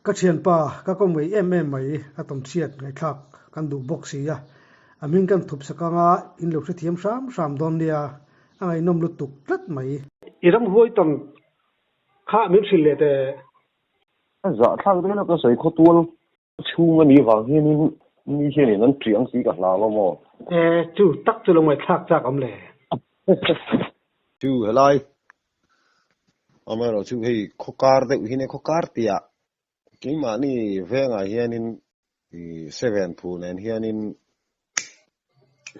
Ka thianpa, ka kawm ngei em em mai, a tawmchhiat ngaihthlak kan duh bawk si a, a hming kan thup sak anga in lo hrethiam hram hram dawn nia, a ngaihnawm lutuk tlat mai. I ramhuai tawn kha min hrilh leh teh. A zahthlak dawn a ka sawi khawtual chhung a nih vang hianin mi hianin an ṭih ang tih ka hlau a maw? E, chu tak chu lo ngaihthlak chak awm le. Chu helai amaherawhchu hei khawkar deuh hi nia khawkar tihah keimahni vengah hianin ih seven phu nen hianin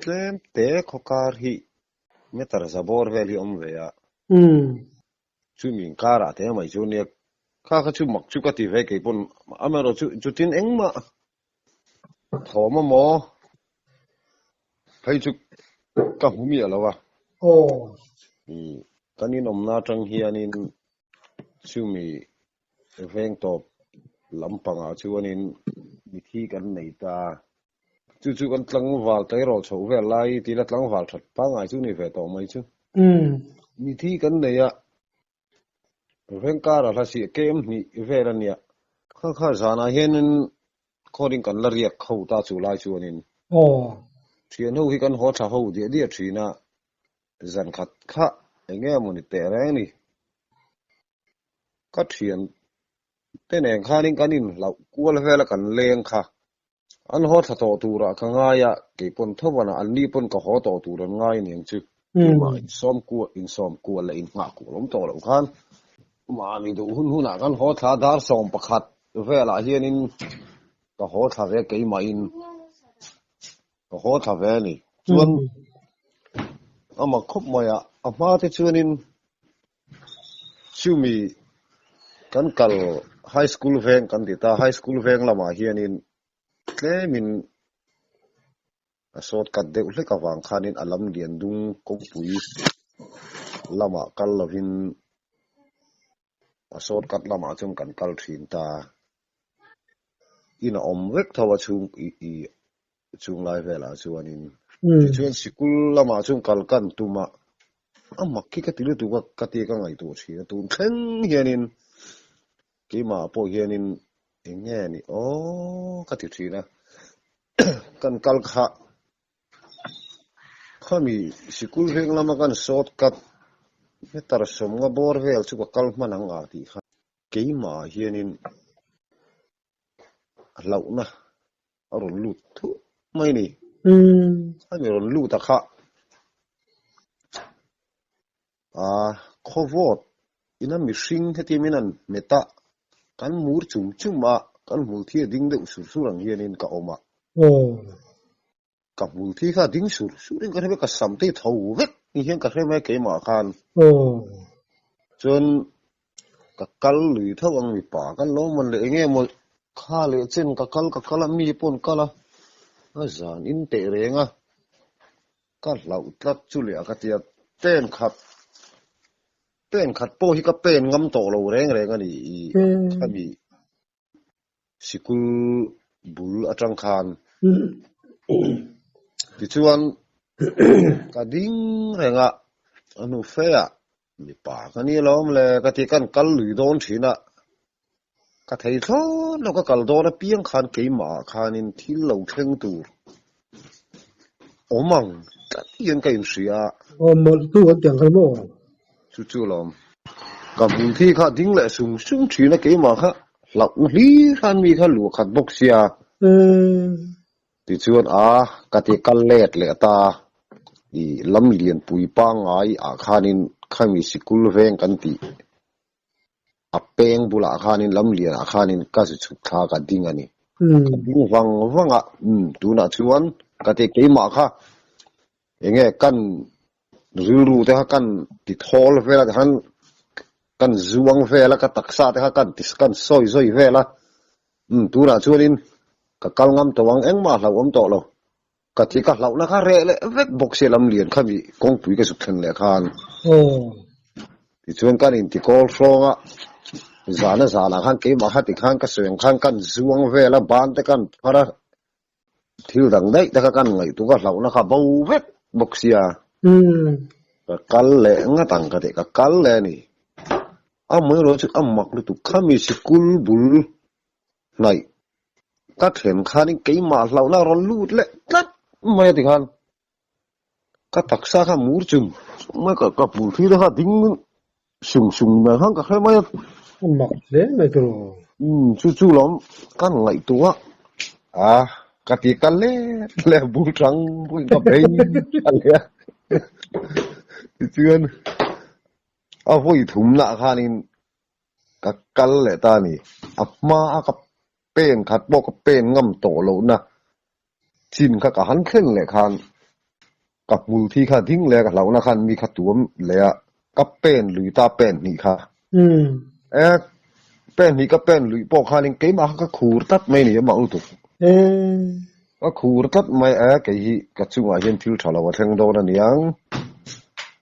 tlem te khawkar hi meter za bawr vel hi a awm ve a. Chumi inkarah te mai chu nia kha kha chu mak chu ka ti ve kei pawn amaherawhchu chutin engmah thawm a maw phei chu ka hmu miah lo a. Ih kan inawmna atang hianin chumi veng tawp lampangah chuanin mithi kan nei ta. Chu chu kan tlangval tleirawl chhoh vel lai tila tlangval that pangngai chu ni ve tawh mai chu. Mithi kan nei a, vengkara hla si kem hnih vel a nia. Kha kha zanah hianin khawrin kan la riak ho ta chu lai chuanin. Thian ho hi kan haw tha ho diah diah thin a, zan khat kha eng nge maw ni teh reng ni. Ka thian te nen khanin kan inhlauh kual vel a kan leng kha. An haw thla tawh turah ka ngai a, kei pawn tho vanah an ni pawn ka haw tawh tur an ngai aniang chu. Keimah insawm kual insawm kual leh innghah kual awm tawh loh khan mahni duh hun hunah kan haw thla dar 11 velah hianin ka haw thla ve keimahin ka haw thla ve a ni. Chuan a mak khawp mai a, a hma te chuanin Chumi kan kal high school veng kan ti ta, high school veng lamah hianin tlemin a short cut deuh hlek avang khanin a lam lian dung kawngpui lamah kal lovin a short cut lamah chuan kan kal thin ta. In a awm vek tho a chhung i chung lai velah chuanin tichuan sikul lamah chuan kal kan tum a, a mak khi ka ti lutuk a, ka tia ka ngaihtuah thin a, tun thleng hianin keimah pawh hianin eng nge ni aw ka ti thin a, kan kal kha khami sikul veng lama kan short cut meter 50 bawr vel chu ka kal hman ang a tih kha keimah hianin hlauhna a rawn lut thuh mai a ni. A ni rawn lut a kha. A khawvawt ina mihring heti min an hmet a, kan mur chum chum a, kan hmul thi a ding deuh sur sur ang hianin ka awm a. Ka hmul thi kha a ding sur surin ka hre mai, ka sam te hi tho vek ni hian ka hre mai keimah khan. Chuan ka kal lui tho ang mipa kan lo man leh eng nge maw kha leh chen ka kal ka kal a mi pawh an kal a, a zan in teh reng a, ka hlauh tlat chu leh a ka ti a, pen khat pen khat pawh hi ka pen ngam tawh lo reng reng a ni i khami Sikul bul atang khan tichuan ka ding reng a, a hnu fe ah mipa ka ni alawm le ka ti kan kal lui dawn thin a, ka thei thlawt lo ka kal dawn apiang khan keimah ah khanin thil lo thleng tur awm ang tlat hian ka inhria a. Aw mawlh tu an ti ang kha maw? Chu chu lawm. Ka hmun thi kha ding leh sung sung thin a keimah kha hlauhna hlir khan mi kha luah khat bawk sia. Tichuan a ka ti kal let leh ta i lam lianpui pangngai ah khanin khami sikul veng kan tih a peng bulah khanin lam lianah khanin ka zu chhuk thla ka ding a ni. Ka ding vang vang a, umm tunah chuan ka ti keimah kha enge kan rilru te kha kan ti thawl vel a tikhan kan zuang vel a ka taksa te kha kan ti kan sawi zawi vel a, umm tunah chuanin ka kal ngam tawh ang engmah hlauhawm tawh lo. Ka thi ka hlauhna kha reh leh vek bawk sia lam lian kha mi kawngpui ka zuk thlen leh khan. Tichuan kan inti kawl hrawng a, zana zanah khan keimah kha tikhan ka sawi ang khan kan zuang vel a, ban te kan phar a, thil dang daih te kha kan ngaihtuah ka hlauhna kha bo vek bawk sia. Ka kal leh ngat ang ka tih ka kal leh a ni. Amaherawhchu a mak lutuk khami sikul bul. Hnaih ka thlen khanin keimah hlauhna a rawn lut leh tlat mai a tikhan ka taksa kha mur chung chung mai ka ka hmul thli te kha ding sung sung mai khan ka hre mai a. A mak hle mai tawh. Umm chu chu lawm kan ngaihtuah a ka ti kal let leh bul tang pawhin ka bei tha leh a tichuan a vawi thumnah khanin Ka kal leh ta a ni. A hma a ka pen khat pawh ka pen ngam tawh lohna chin kha ka han thlen leh khan ka hmul thi kha ding leh a ka hlauhna khan mi kha tuam leh a, ka pen lui ta pen hnih kha. E, pen hnih ka pen luih pawh khanin keimah kha ka khur tlat mai a ni, amah lutuk. Ka khur tlat mai a, kei hi ka chungah hian thil tha lo a thleng dawn a niang,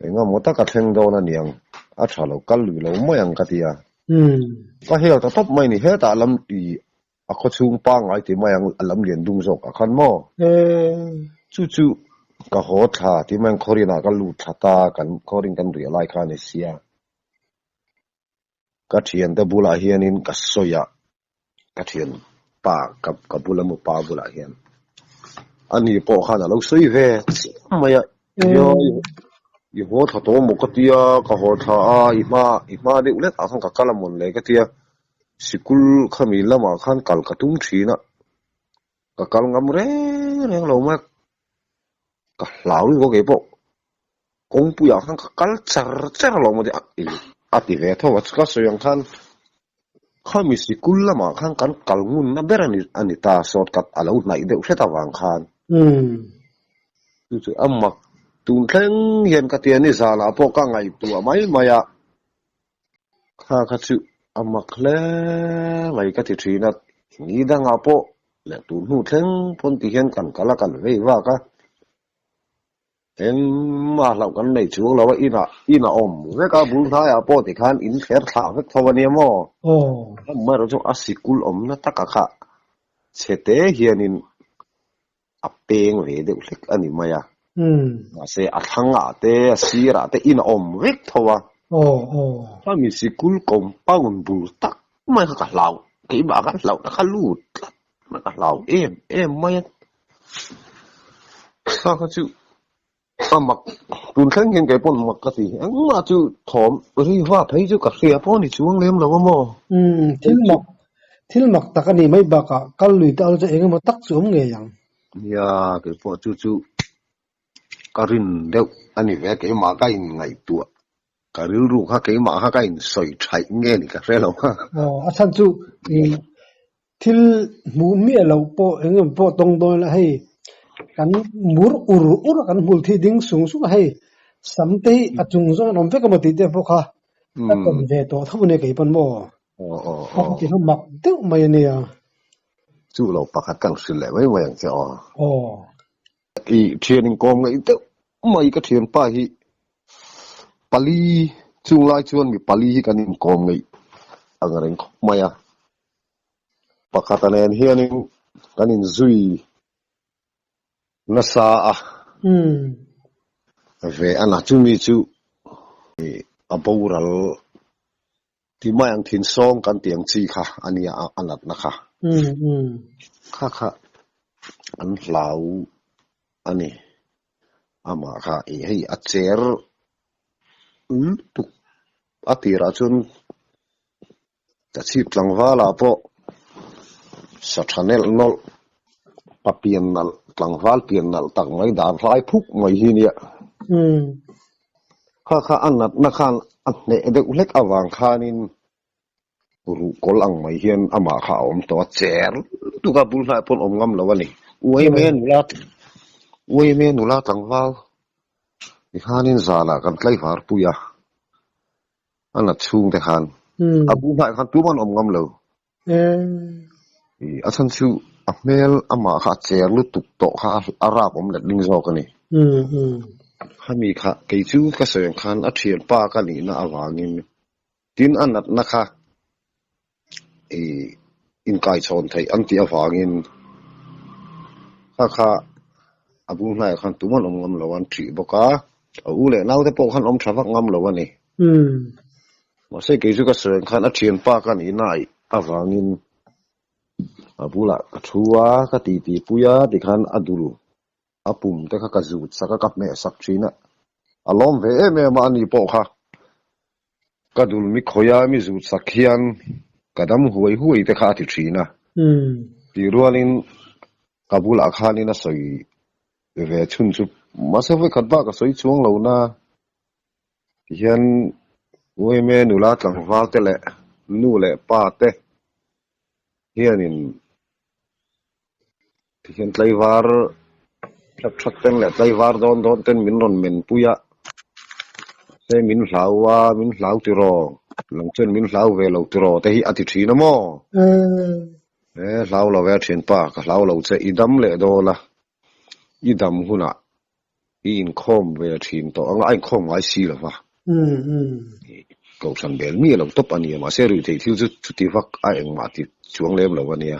engemaw tak a thleng dawn a niang, a tha lo kal lui lo mai ang ka ti a. Ka hel ta tawp mai ni, hetah lam i a khawchhung pangngai ti mai ang a lam lian dum zawk ah khan maw? Chu chu ka haw thla ti mai ang khawrin ah ka lut thla ta, kan khawrin kan riah lai kha a ni sia. Ka thiante bulah hianin ka sawi a, ka thian pa ka ka bula mu pa bulah hian ani pawh khan a lo sawi ve chiah mai a, nia i haw thla tawh maw ka tia, ka haw thla a, i hma i hma deuh lek ah khan ka kal a mawn le ka tia, sikul khami lamah khan kal ka tum thin a, ka kal ngam reng reng lo mai a, ka hlau lutuk a keipawh. Kawngpuiah khan ka kal char char lo maw a ti ve tho a, ka sawi ang khan khami sikul lamah khan kan kal ngunna ber a ni ta, shortcut a lo hnaih deuh hret avang khan. Chu chu a mak tun thleng hian ka ti a, nizanah pawh ka ngaihtuah mai mai a, kha kha chu a mak hle mai ka ti thin a, ni dangah pawh leh tun hnu thleng pawn ti hian kan kal a, kan vei vak a. Engmah hlauh kan nei chuang lo a, inah in a awm vek a, bul hnaiah pawh tikhan in thler thlah vek tho a nia maw? Amaherawhchu chu a sikul awmna taka kha chhete hianin a peng ve deuh hlek a ni mai a, mahse a thlangah te a sirah te in a awm vek tho a, khami sikul compound bul tak mai kha ka hlau, keimah khan hlauhna kha lut tlat. A hlau em em mai a, sa kha chu a mak tun thleng hian kei pawn mak ka ti engmah chu thawm ri va phei chu ka hria pawh a ni chuang lem lo a maw. Umm thil mak thil mak tak a ni mai bakah kal lui te al chu eng emaw tak chu awm ngei ang. Nia kei pawh chu chu ka rin deuh a ni ve keimah ka inngaihtuah Ka rilru kha keimah kha ka insawi thaih nge ni ka hre lo a. Aw, a chhan chu i thil hmuh miah loh pawh eng emaw pawh tawng dawn ila hei kan mur ur ur a kan hmul thi ding sung sung a hei sam te hi a chung zawng an awm vek emaw tih te pawh kha ka tawn ve tawh tho ania kei pawn maw. Aw ti kha mak deuh mai ania. Chu lo pakhat kan hrilh leh mai mai ang che aw. Aw. I thian inkawm ngaih deuh mai ka thianpa hi pali chung lai chuan mi pali hi kan inkawm ngaih ang reng khawp mai a, pakhat a nen hianin kan inzui nasa a, ve a na chumi chu a boral Ti mai ang thin sawng kan tih ang chi kha a nia a natna kha. Kha kha an hlau a ni. Amah kha i hei a cher lutuk a tirah chuan ka chhip tlangvalah pawh sa tha nelh nawlh pa pian nalh tlangval pian nalh tak mai dan hlai phuk mai hi nia. Kha kha a natna khan a hneh deuh hlek avang khanin ruhkawl ang mai hian amah kha a awm tawh a, cher lutuk a bul hnai pawn awm ngam lo a ni. Uaime nula Uaime nula tlangval tikhanin zanah kan tlaivar pui a, a nat chhungte khan a bul hnai khan tuman awm ngam lo. A chhan chu a hmel amah kha a cher lutuk tawh kha a rap awm let ling zawk a ni. Khami kha kei chu ka sawi ang khan a thianpa ka nihna avangin tin a natna kha i inkaichhawn theih an tih avangin kha kha a bul hnaiah khan tuman awm ngam lo an ṭih bawk a, a u leh naute pawh khan awm ṭha vak ngam lo a ni. Mahse kei chu ka sawi ang khan a thianpa ka nihna avangin A bulah ka thu a, ka titi pui a tikhan a dul a pum te kha ka zut sak a, ka hmeh sak thin a. A lawm ve em em a, ani pawh kha ka dul mi khawih a, mi zut sak hian ka dam huai huai te kha a ti thin a. Tih rualin ka bulah khanin a sawi ve chhun chu mahse vawikhat bak a sawi chuang lo na tihian UMA nula tlangval te leh nu leh pa te hianin tihian tlaivar that that ten leh tlaivar dawn dawn ten min rawn men pui a mahse min hlau a min hlau tiraw lang chuan min hlau ve lo tiraw te hi a ti thin a maw? E hlau lo e thianpa ka hlau lo che i dam leh dawn a i dam hunah i inkhawm ve thin tawh anga a inkhawm ngai si lo va. Kohhran bel mi a lo tawp a nia mahse ruihtheih thil chu chuti vak a engmah ti chuang lem lo a nia.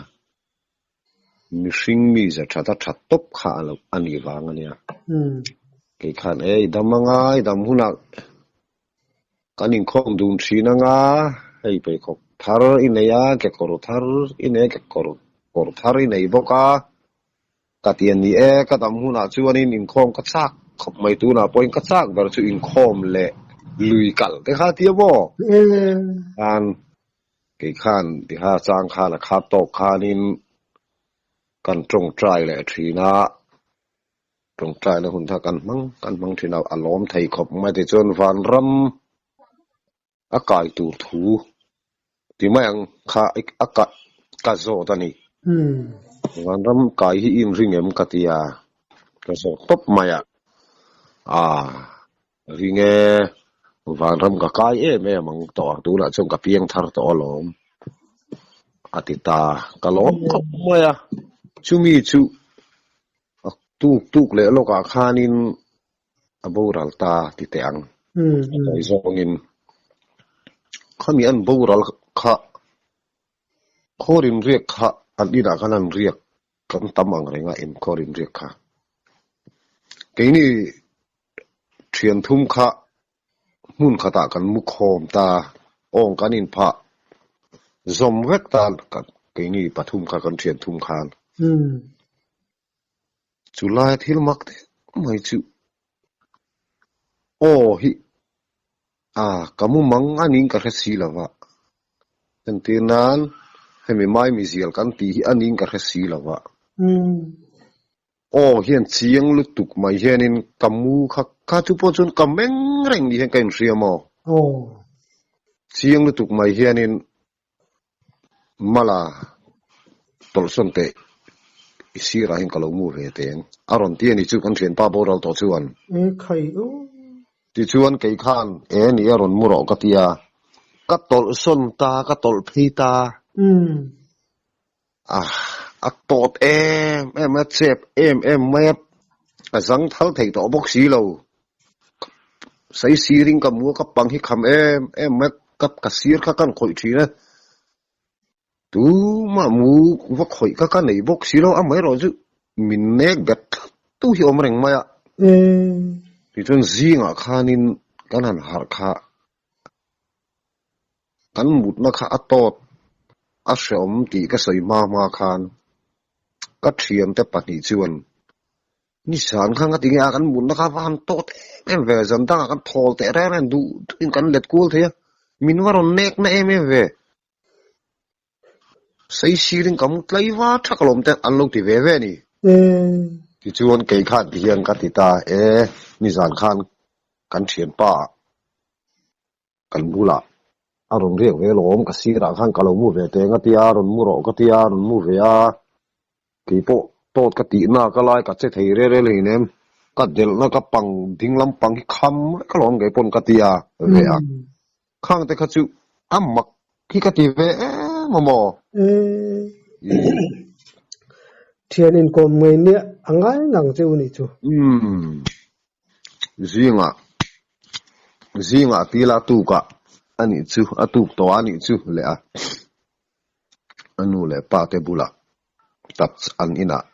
Mihring mi za that a that tawp kha a lo a nih vang a nia. Kei khan e i dam anga i dam hunah kan inkhawm dun thin anga hei pheikhawk thar i nei a kekawr thar i nei a kekawr kawr thar i nei bawk a. Ka ti a ni e, ka dam hunah chuanin inkhawm ka chak khawp mai tunah pawhin ka chak ber chu inkhawm leh lui kal te kha tia maw? Khan kei khan tiha chang khan a khat tawk khanin kan tawngtai leh thin a, tawngtai na hun kha kan hmang kan hmang thin a, a lawm thei khawp mai tichuan vanram a kai tur thu ti mai ang kha a ka ka zawt a ni. Vanram kai hi i inring em ka ti a, ka zawt tawp mai a, aa ring e, vanram ka kai em em ang tawh a, tunah chuan ka piang thar tawh alawm a ti ta, ka lawm khawp mai a, chumi chu tuk tuk leh lawkah khanin a boral ta ti teh ang. A tawi zawngin khami an boral kha khawrin riak kha an inah khan an riak kan tam ang reng a in khawrin riak kha. Keini thian thum kha hmun khatah kan mu khawm ta awng kan inphah zawm vek ta keini pathum kha kan thian thum khan. Chu laia thil mak deuh mai chu aw hi a ka mu mang a niin ka hre si lo va, entir nan hemi maimi zial kan tih hi a niin ka hre si lo va. Aw hian chiang lutuk mai hianin ka mu kha kha chu pawh chuan ka meng reng ni hian ka inhria maw? Chiang lutuk mai hianin Mala tawlhsawn teh i sirah hian ka lo mu ve teng a rawn ti a ni chu kan thianpa boral tawh chuan. E khai u. Tichuan kei khan e ni a rawn mu rawh ka ti a, ka tawlhsawn ta, ka tawlh phei ta. A, a tawt em em a, chep em em mai a, a zang thal thei tawh bawk si lo. Sai sirin ka mu a, ka pang hi kham em em mai a, ka ka sir kha kan khawih thin a, tumah mu va khawih kha ka nei bawk si lo, amaherawh chu min nek bet tlat tu hi awm reng mai a. Tichuan zingah khanin kan han harh kha Kan mutna kha a tawt a hreawm tih ka sawi hma hma khan ka thiante pahnih chuan Nissan kha nga tinge a kan mutna kha va han tawt em em ve, zan dangah kan thawl teh reng reng duh duhin kan let kual thei a, min va rawn nek na em em ve. Sei sirin ka mu tlai va thak alawm te an lo ti ve ve a ni. Tichuan kei khan ti hian ka ti ta e, nizan khan kan thianpa Kan bulah a rawn riak ve lawm, ka sirah khan ka lo mu ve teng a tia, rawn mu rawh ka tia, rawn mu ve a, keipawh tawt ka tih na ka lai ka che thei rel rel hleinem, ka delhna ka pang ding lam pang hi kham vek alawm keipawn ka tia ve a, khang te kha chu a mak hi ka ti ve em a maw? Thian inkawm ngei nia a ngai ngang che u nih chu. Umm. Zingah zingah tila tukah a nih chu a tuk tawh a nih chu leh a a nu leh pa te bulah tap an inah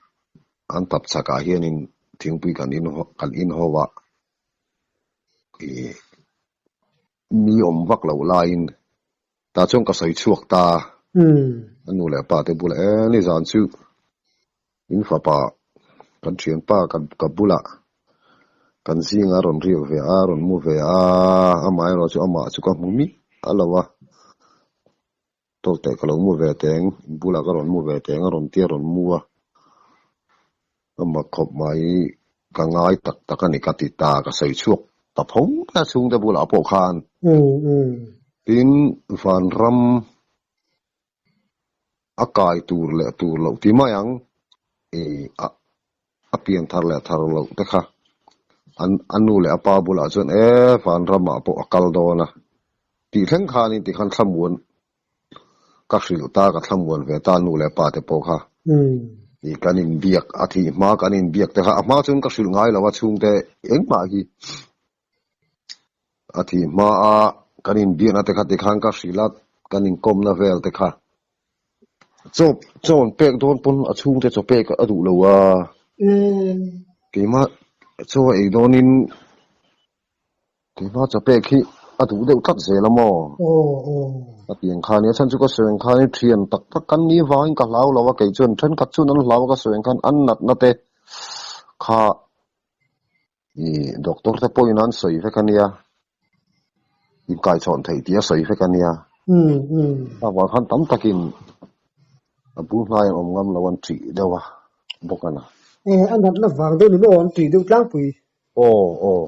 an tap chhakah hianin thingpui kan in kan in ho a ih mi awm vak loh laiin tah chuan ka sawi chhuak ta. A nu leh pa te bulah e nizan chu in fapa kan thianpa ka bulah kan zingah a rawn riak ve a, a rawn mu ve a, amaherawh chu amah chu ka hmu miah lo a. Tawk teh ka lo mu ve teng, in bulah ka rawn mu ve teng a rawn tia rawn mu a, ka mak khawp mai, ka ngai tak tak a ni ka ti ta, ka sawi chhuak ta pho mai a chhungte bulah pawh khan. Tin, vanram a kai tur leh tur loh ti mai ang, a pian thar leh thar loh te kha an a nu leh a pa bulah chuan e vanramah pawh a kal dawn a tih thleng khanin tikhan thlamuan ka hrilh ta ka thlamuan ve ta nu leh pa te pawh kha i kan inbiak a thih hma kan inbiak te kha a hma chuan ka hrilh ngai lo a chhungte engmah hi a thih hma a kan inbiakna te kha tikhan ka hrilh a kan inkawmna vel te kha Chaw chaw an pek dawn pawn a chhungte chaw pek a duh lo a, keimah chaw a ei dawnin keimah chaw pek hi a duh deuh tlat zel a maw? A ti ang khan a chhan chu ka sawi ang khan thian tak tak kan ni vangin ka hlau lo a, kei chuan thenkhat chuan an hlau a ka sawi ang khan an natna te kha I doctor te pawhin an sawi vek a nia, inkaichhawn theih tih a sawi vek a nia. Avang khan tam takin a bul hnai an awm ngam lo an ṭih deuh a bawk a na. E, a natna vang deuh ni maw an ṭih deuh tlangpui. Aw, aw.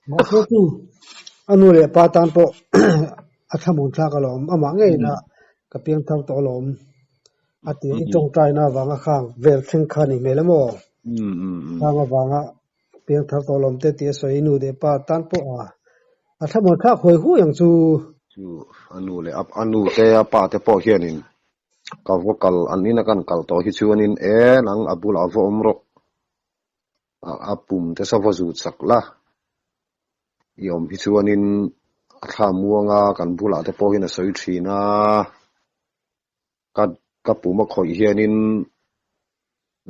Mahse chu a nu leh pa tan pawh a thlamuan thlak alawm, amah ngeiin a ka piang thar tawh alawm a ti a, i tawngtaina avanga khang vel thleng kha ni hmel emaw? Khang avanga piang thar tawh alawm te tih a sawi, i nu leh pa tan pawh a thlamuan thlak huai huai ang chu. Chu a nu leh a nu te a pa te pawh hianin ka va kal an ina kan kal tawh hi chuanin e nang a bulah va awm rawh. A pum te sava zut sak la, i awm hi chuanin a thla muanga kan bulah te pawh hian a sawi thin a, ka ka pum a khawih hianin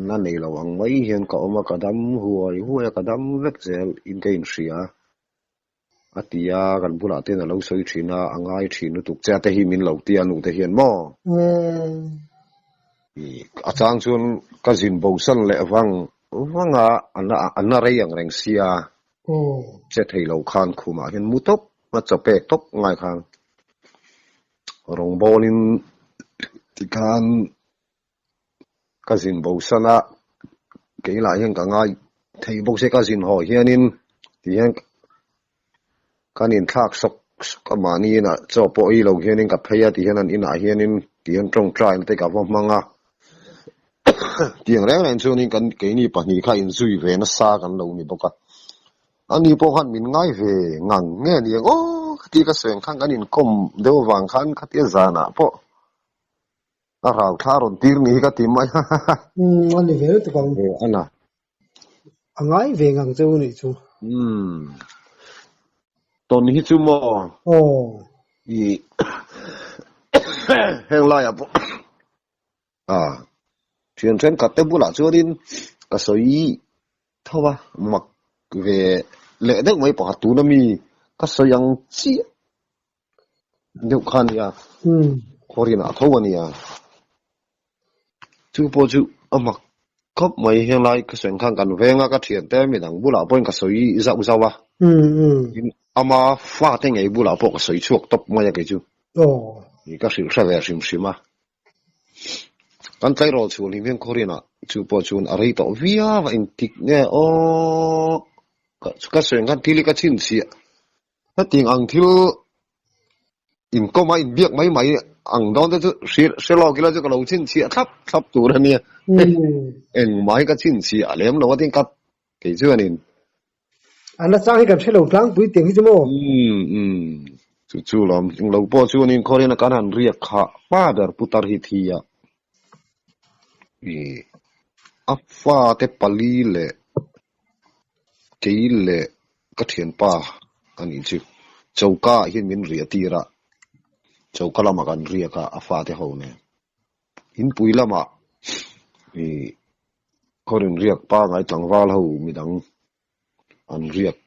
na nei lo ang mai hian ka awm a, ka dam huai huai a, ka dam vek zel in ka inhria a ti a, kan bulah te hian a lo sawi thin a, a ngai thin lutuk che a te hi min lo ti a nu te hian maw? A chang chuan ka zin bosan leh vang vang a, a na rei ang reng sia, che thei lo khan khumah hian mu tawp a chaw pek tawp ngai khan rawngbawlin tikhan Ka zin bo san a, kei lah hian ka ngai thei bawk se ka zin haw hianin ti hian kan inthlak sawk sawk a mahni inah chaw pawh ei lo hianin ka phei a ti hian an inah hianin ti hian tawngtai te ka va hmang a tiang reng reng chuanin kan keini pahnih kha inzui ve nasa kan lo ni bawk a ani pawh khan min ngai ve ngang nge a ni ang aw khati ka sawi ang khan kan inkawm deuh avang khan khatia zanah pawh A rau thla rawn tir ni hi ka ti mai a. Umm a ni ve lutuk ang. Aw a na. A ngai ve ngang che u nih chu. Umm. Tawn hi chu maw? Aw. I heng laiah pawh a thian thenkhat te bulah chuanin ka sawi tho a, mak ve leh deuh mai pakhat tuna mi ka sawi ang chiah. Deuh kha a nia, khaw rinah tho a nia. Chu pawh chu a mak khawp mai henglai ka sawi ang khan kan venga ka thiante midang bulah pawhin ka sawi zauh zauh a. Tin, ama fate ngei bulah pawh ka sawi chhuak tawp mai a kei chu. Ka hrilh hre ve hrim hrim a. Kan tleirawl chhun hlim hian khaw rinah chu pawh chuan a rei tawh viau a, engtik nge aw ka sawi ang khan thil hi ka chhinchhiah. Hetiang ang thil inkawm a inbiak mai mai ang dawn te chu hre lawk ila chu ka lo chhinchhiah thlap thlap tur a nia. Engmah hi ka chhinchhiah lem lo a tin ka kei chuanin. A nachang hi kan hre lo tlangpui tiang hi chu maw? Umm umm chu chu lawm englo pawh chuanin khawrian a kan han riak khah hma ber putar hi thi a i a fate pali leh Kei leh ka thianpa a nih chu choka ah hian min riah tir a, choka lamah kan riak a, a fate ho nen. Inpui lamah ih khawrin riak pangai tlangval ho midang an riak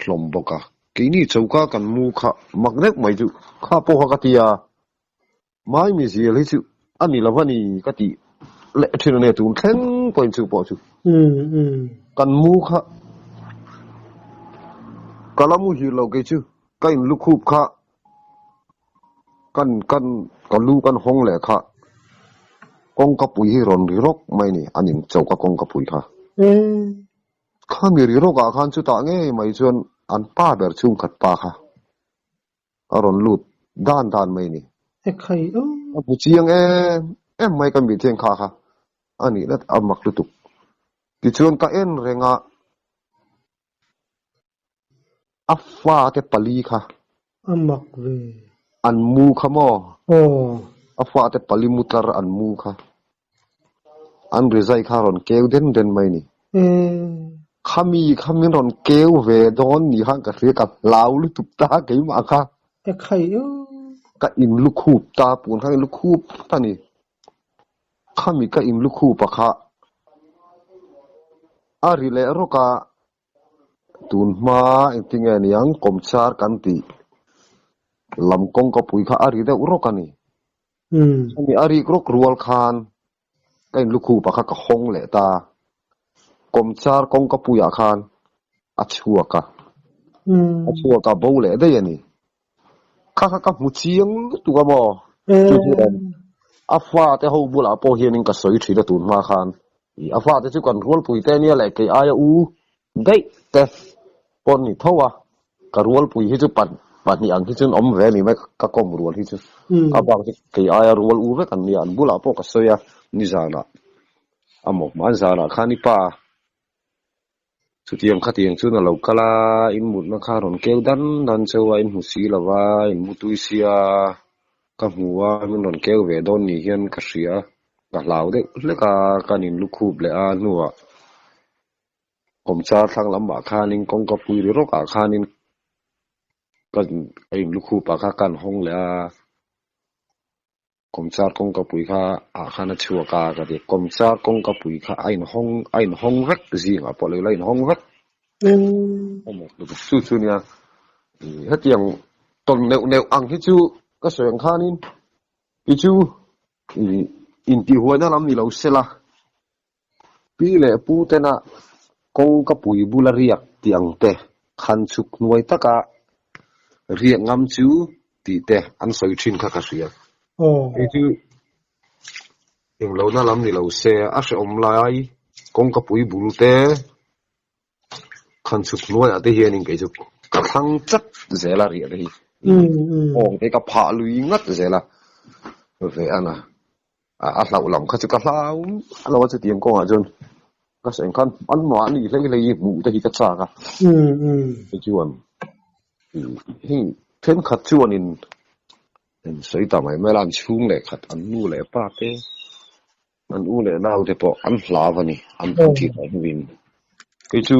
hlawm bawk a, keini choka kan mu kha mak deuh mai chu kha pawh kha ka ti a. Maimi zial hi chu a ni lo a ni ka tih leh thin a nia tun thleng pawhin chu pawh chu. Kan mu kha ka la muhil lo kei chu ka in lukhup kha kan kan ka lu kan hawng leh kha kawngka pui hi rawn ri rawk mai ni an in choka kawngka pui kha. Khami ri rawk ah khan chutah ngei mai chuan an pa ber chhungkhat pa kha a rawn lut dan dan mai ni. Ekhai aw. A hmu chiang em em mai ka mithian kha kha a nih na a mak lutuk. Tichuan ka en reng a, a fate pali kha. A mak ve. An mu kha maw? Aw. A fate pali mu tlar an mu kha. An rizai kha rawn keu den den mai ni. Khami kha min rawn keu ve dawn ni khan ka hria ka hlau lutuk ta keimah kha. Ka khai u. Ka in lukhup ta pun kha in lukhup ta ni. Khami ka in lukhup a kha a ri leh rawk a tun hma engtinge niang kawmchar kan tih lam kawngka pui kha a ri deuh rawk a ni. Khami a rik rawk rual khan ka in lukhup ah kha ka hawng leh ta, kawmchar kawngka puiah khan a chhuak a, a chhuak a bo leh daih a ni. Kha kha ka hmu chiang lutuk a maw? Chu chuan a fate ho bulah pawh hianin ka sawi thin a tun hma khan, a fate chu kan rualpui te ania leh kei aia u daih te pawh an ni tho a, ka rualpui hi chu pahnih ang hi chuan awm ve a ni mai ka kawm rual hi chu a bak chu kei aia rual u vek an nia an bulah pawh ka sawi a nizanah a maw hman zanah khan i pa chutiang khatiang chuan a lo kal a in mutna kha a rawn keu dan dan cheu a in hmu si lo va in mu tui sia ka hmu a min rawn keu ve dawn ni hian ka hria ka hlau deuh hlek a kan in lukhup leh a hnuah. Kawmchar thlang lamah khanin kawngka pui ri rawkah khanin ka a in lukhup ah kha kan hawng leh a, kawmchar kawngka pui kha ah khan a chhuak a ka ti. Kawmchar kawngka pui kha a in hawng a in hawng vek zingah pawh lo ila a in hawng vek. Chu chu nia hetiang tawn neuh neuh ang hi chu ka sawi ang khanin hi chu intihhuaina lam ni lo sela. Pi leh pu tena kawngka pui bula riak tih ang te, khan chhuk hnuai taka riak ngam chu tih te an sawi thin kha ka hria. Hei chu englohna lam ni lo se, a hrehawm lai kawngka pui bul te, khan chhuk hnuaiah te hianin kei chu ka thlang chat zel a riah te hi. Awng te ka phah lui ngat zel a, ve a na. A hlauh lam kha chu ka hlau a lo a chutiang kawngah chuan ka sawi ang khan an mahni hlei hlei hi hmuh te hi ka chak a tichuan hei thenkhat chuanin an sawi ta mai mai la an chhung leh khat an nu leh pa te an u leh nau te pawh an hlau a ni an thih tawh hnuin kei chu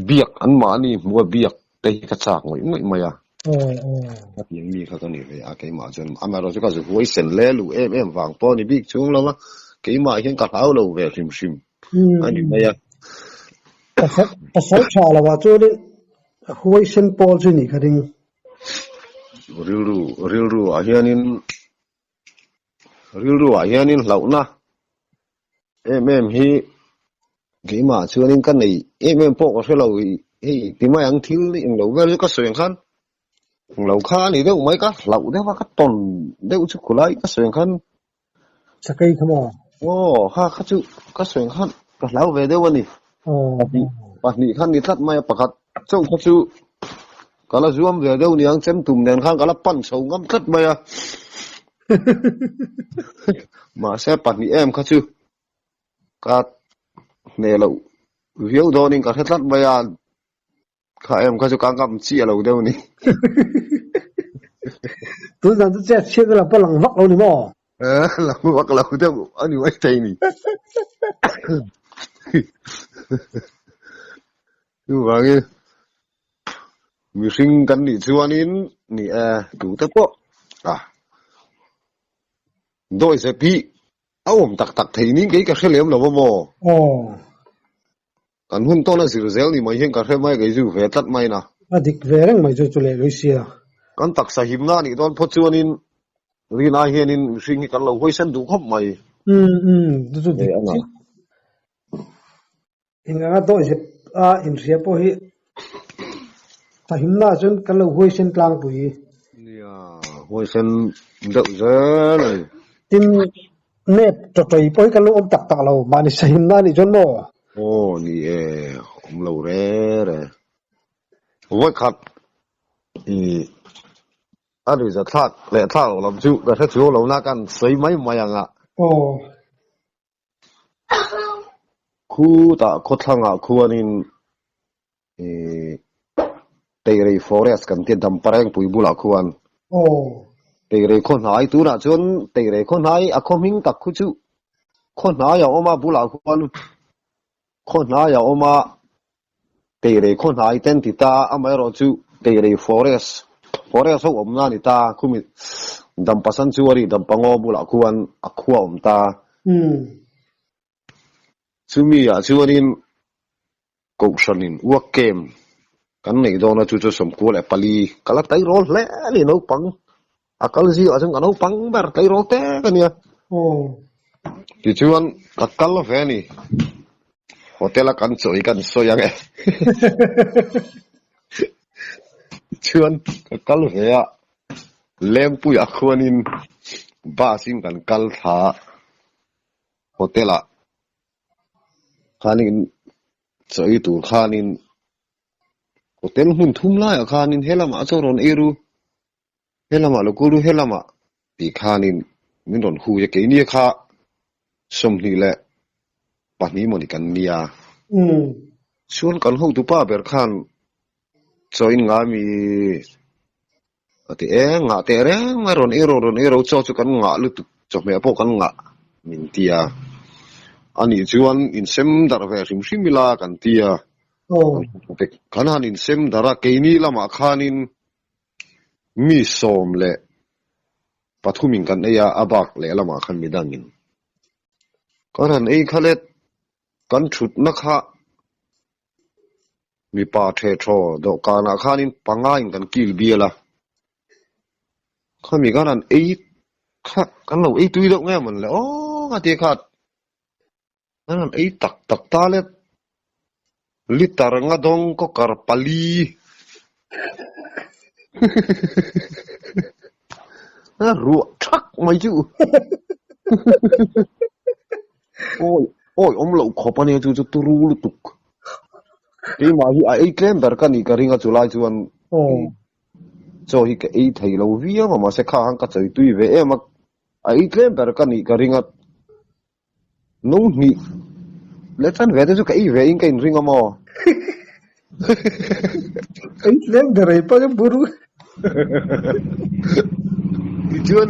Biak an mahni hmua biak te hi ka chak ngawih ngawih mai a. Ka piang mi kha ka ni ve a, keimah chuan amaherawhchu chu ka zu huai sen le luh em em vang pawh a ni bik chung lo a, keimah hian ka hlau lo ve hrim hrim a ni mai a. Pasal tha lo ah chuanin huai sen pawl chu ni ka ring. Rilru rilru ah hianin rilru ah hianin hlauhna Em em hi keimah chuanin ka nei em em pawh ka hre lo hei ti mai ang thil eng lo vel chu ka sawi ang khan eng lo kha a ni deuh mai ka hlauh deuh a ka tawn deuh chu khulai ka sawi ang khan Sakei kha maw? Aw kha kha chu ka sawi ang khan ka hlau ve deuh a ni. Pahnih pahnih khan ni tlat mai a pakhat chauh kha chu ka la zuam ve deuh niang chem tum nen khan ka la pan chho ngam tlat mai a. Mahse pahnih em kha chu ka hneh loh viau dawnin ka hre tlat mai a, kha em kha chu ka ngam chiah lo deuh ni. Tunah chu chet chhiat vel pawh lang vak lo ni maw? Lang vak lo deuh a ni mai thei ni. Chuvangin mihring kan nih chuanin ni e tute pawh a dawi zep hi a awm tak tak thei ning kei ka hre lem lo a maw? Kan hun tawn a zir zel ni mai hian ka hre mai kei zu ve tlat mai na. A dik ve reng mai chu chu leh lui sia. Kan taksa himna a nih dawn phawt chuanin. Rin ai hianin mihring hi kan lo huaisen duh khawp mai. Umm umm chu chu dik chiah. Eng anga dawihzep a inhria pawh hi fahimna chuan kan lo huaisen tlangpui. Nia, huaisen deuh zel a ni. Tin, nep tawtawih pawh hi kan lo awm tak tak lo, mahni sahimna a nih chuan maw? Aw ni e, awm lo re re. Vawikhat i a nuihza thlak leh thlak loh lam chu ka hre chuang lo na kan sawi mai mai ang a. Aw. Khutah khawthlangah khuanin ih Teirei Forest kan tia Damparengpui bulah khuan Teirei khaw hnai tunah chuan Teirei khaw hnai a khaw hming tak khu chu khaw hnai a awm a bulah khuan khaw hnai a awm a Teirei khaw hnai te an ti ta amaherawh chu Teirei Forest Forest ho awmna a ni ta khumi Dampa Sanctuary Dampa ngaw bulah khuan a khua a awm ta. Chumi ah chuanin Kohhranin uak kem kan neih dawn a chu chu 14 ka la tleirawl hle a ni naupang a kal zingah chuan ka naupang ber tleirawl te ka nia. Tichuan ka kal ve a ni hotel a kan chawi kan sawi ang e tichuan ka kal ve a Lengpuiah khuanin bus in kan kal thla a hotel ah Khanin chawi tur khanin hotel hmun thum laiah khanin he lamah chuan rawn ei ru, he lamah lo kal ru, he lamah tih khanin min rawn hui a, keini kha 22 mawni kan nia. Chuan kan hotupa ber khan chawiin ngai mi a ti e, ngah teh reng mai rawn ei ro rawn ei ro chaw chu kan ngah lutuk chawhmeh pawh kan ngah min ti a, anih chuan insem darh ve hrim hrim ila kan ti a, kan han insem darh a, keini lamah khanin mi 13 in kan ei a, a bak leh lamah khan midangin kan han ei kha let kan thutna kha. Mipa ṭhe ṭhaw dawhkanah khanin panga in kan kil bial a, khami khan an ei kha kan lo ei tui deuh nge mawn le aw ka ti khat kan han ei tak tak ta le litre nga dawng kawkar pali ruah ṭhak mai chu awi awi awm loh khawp a nia chu chu turu lutuk. Keimah hi a ei tlem ber ka nih ka ring a chulai chuan chaw hi ka ei thei lo viau a mahse kha khan ka chawi tui ve em a, a ei tlem ber ka nih ka ring a, no hnih leh chan ve te chu ka ei ve in ka inring a maw? Ei tlem ber ei pawh chu buru. Tichuan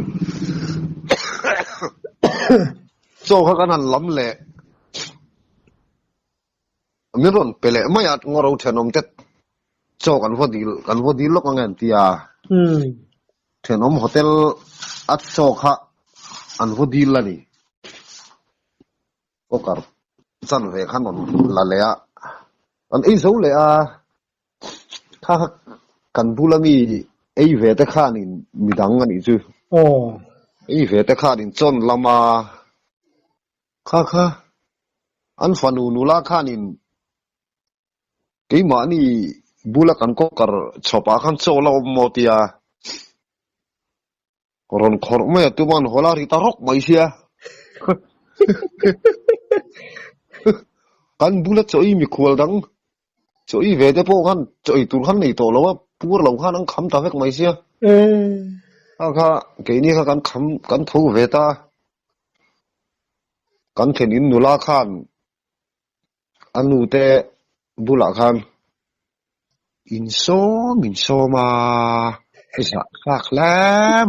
chaw kha kan han lam leh. Min rawn pe leh mai a, ngaw ro thenawm te chaw kan va dil kan va dil lawk ang em ti a, thenawm hotel a chaw kha an va dil a ni. Cooker chan ve khan rawn la leh a, an ei zo leh a, kha kha kan bula mi ei ve te khanin midang a nih chu. Ei ve te khanin chawn lama Kha kha, an fanu nula khanin keimahni bula kan kawkar chhawpah khan chaw la awm maw tia rawn khawrh mai a tum a, an haw la ri ta rawk mai sia. Kan bula chaw i mikhual dang chaw i ve te pawh khan chaw ei tur khan nei tawh lo a, pur lo khan an kham ta vek mai sia. Kha kha keini kha kan kham kan tho ve ta. Kan thlen in nula khan a nu te bulah khan insawm insawm a, a zah thlak hle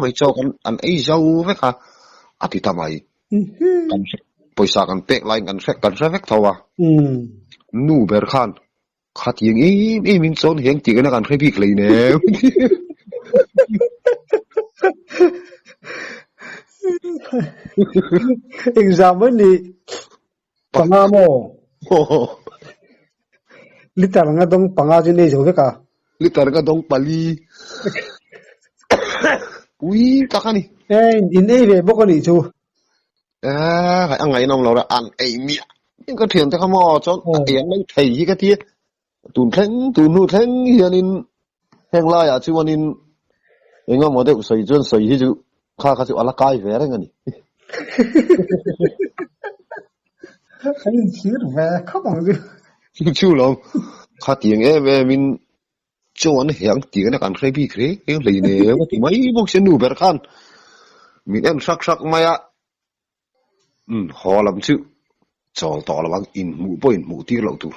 mai chaw kan an ei zo vek a, a ti ta mai. Kan pawisa kan pek laiin kan hre kan hre vek tho a. Nu ber khan Khatiang em em in chuan hian tihna kan hre bik hlei nem. Exam a ni panga maw? Liter nga dawng panga chu nei zo vek a. Liter nga dawng pali. Pui tak a ni. E in ei ve bawk a nih chu. E a ngaihnawm lo ra an ei miah in ka thian te kha maw chuan a ei an lo thei hi ka ti tun thleng tun hnu thleng hianin heng laiah chuanin engemaw deuh sawi chuan sawi hi chu kha kha chu a la kai ve reng a ni. Kan inchhir ve khawp ang chu. Chu chu lo khatiang em em in Chaw an heh ang tih kan hre bik reng reng hlei nen a ti mai bawk sia nu ber khan min en hrak hrak mai a, umm haw lam chu chawl tawh lo ang inhmuh pawh inhmuh tir loh tur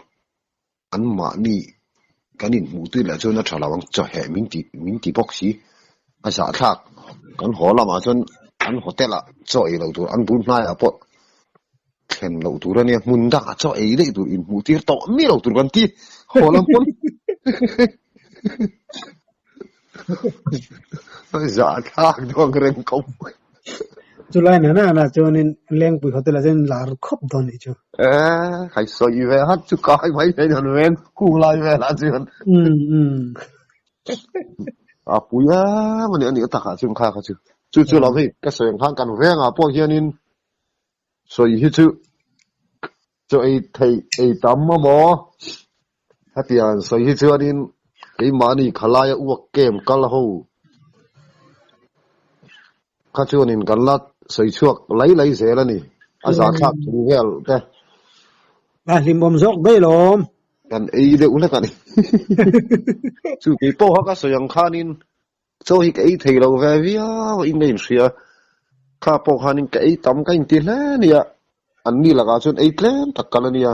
an mahni kan inhmuh tir leh chuan a tha lo ang chaw heh min ti min ti bawk si a zahthlak kan haw lamah chuan an hotel ah chaw ei loh tur an bul hnaiah pawh Thlen loh tur a nia, hmun dangah chaw ei daih tur inhmuh tir tawh mi lo tur kan ti. Haw lam pawn zah thlak dawn reng ko. Chulai na na na chuanin Lengpui Hotel ah chuan lar khawp dawn nih chu. Eh, kai sawi ve hat chu kai mai thei dawn ven kung lai velah chuan. Um um. A pui em a ni a nih takah chuan kha kha chu. Chu chu lam hei ka sawi ang khan kan vengah pawh hianin Sawi hi chu chaw ei theih ei tam a maw? Hetiang sawi hi chuanin keimahni khalaia uak kem kal ho kha chuanin kan la sawi chhuak lai lai zel a ni. A zahthlak thu vel te. A hlimawm zawk daih lawm. Kan ei deuh hlek a ni. Chu kei pawh kha ka sawi ang khanin Chaw hi ka ei thei lo ve viau a in ka inhria. Kha pawh khanin ka ei tam ka inti hle a nia. An ni lakah chuan ei tlem tak kal a nia.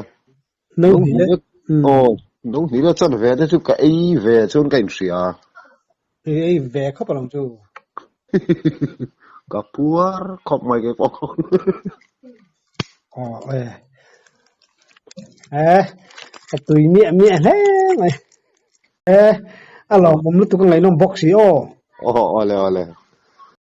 No hnih leh Aw, no hnih leh chuan ve te chu ka ei ve chuan ka inhria. I ei ve khawp alawm chu. Ka puar khawp mai kei pawh. Aw e. Eh, ka tui miah miah hle mai. E, a lawmawm lutuk a ngaihnawm bawk si aw. Aw, awle awle.